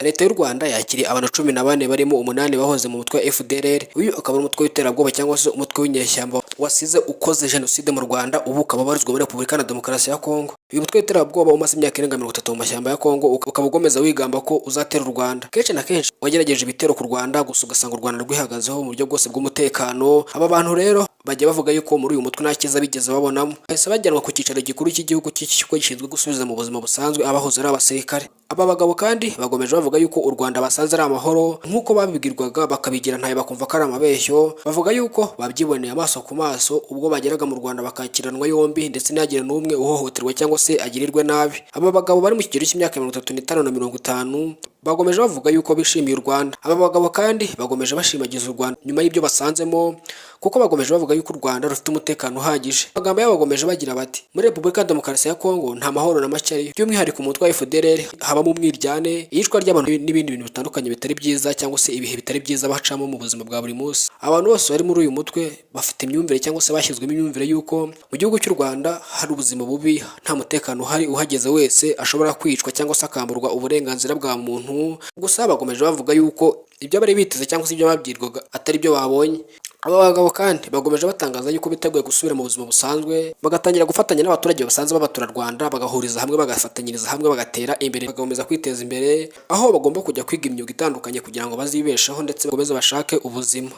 Leta y'u Rwanda yakiriye abantu 14 barimo umunani bahoze mu mutwe wa FDLR. Uyu akaba ari umutwe w'iterabwoba cyangwa se umutwe w'inyeshyamba wasize ukoze jenoside mu Rwanda, ubu ukaba ubarizwa muri Repubulika na Demokarasi ya Kongo. Uyu mutwe w'iterabwoba umaze imyaka irenga 30 mu mashyamba ya Kongo, ukaba ugomeza wigamba ko uzatera u Rwanda. Kenshi na kenshi wagerageje ibitero ku Rwanda, gusa ugasanga u Rwanda rwihagazeho mu buryo bwose bw'umutekano. Aba bantu rero bajya bavuga yuko muri uyu mutwe nta cyiza bigeze babonamo. Bahise bajyanwa ku cyicaro gikuru cy'igihugu cy'ikigo gishinzwe gusubiza mu buzima busanzwe abahoze ari abasirikare. Aba bagabo kandi bagomeje bavuga yuko u Rwanda basanze ari amahoro nk'uko babibwirwaga, bakabigira ntayo, bakumva ko ari amabeshyo. Bavuga yuko babyiboneye amaso ku maso ubwo bageraga mu Rwanda, bakakiranwa yombi, ndetse ntihagire n'umwe uhohoterwa cyangwa se agirirwe nabi. Aba bagabo bari mu kigero cy'imyaka 35 na 50 bagomeje bavuga yuko bishimiye u Rwanda. Aba bagabo kandi bagomeje bashimagiza u Rwanda nyuma y'ibyo basanzemo, kuko bagomeje bavuga yuko u Rwanda rufite umutekano uhagije. Amagambo yabo bagomeje bagira bati: "Muri Repubulika ya Demokarasi ya Kongo nta mahoro na make ariyo, by'umwihariko umutwe wa FDLR habamo umwiryane, iyicwa ry'abantu n'ibindi bintu bitandukanye bitari byiza, cyangwa se ibihe bitari byiza bacamo mu buzima bwa buri munsi. Abantu bose bari muri uyu mutwe bafite imyumvire cyangwa se bashyizwemo imyumvire y'uko mu gihugu cy'u Rwanda hari ubuzima bubi, nta mutekano uhari, uhageze wese ashobora kwicwa cyangwa se akamburwa uburenganzira bwa muntu." Gusa bagomeje bavuga yuko ibyo bari biteze cyangwa se ibyo babwirwaga atari byo babonye. Aba bagabo kandi bagomeje batangaza yuko biteguye gusubira mu buzima busanzwe, bagatangira gufatanya n'abaturage basanzwe b'abaturarwanda, bagahuriza hamwe, bagafatanyiriza hamwe, bagatera imbere, bagakomeza kwiteza imbere, aho bagomba kujya kwiga imyuga itandukanye kugira ngo bazibesheho ndetse bakomeze bashake ubuzima.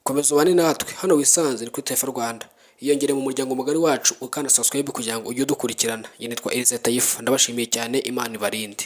Komeza ubane natwe hano wisanze ni kuri Taifa Rwanda. Iyongere mu muryango mugari wacu ukanda subscribe kugira ngo ujye udukurikirana. Njye nitwa Elize Tayifa, ndabashimiye cyane, Imana ibarinde.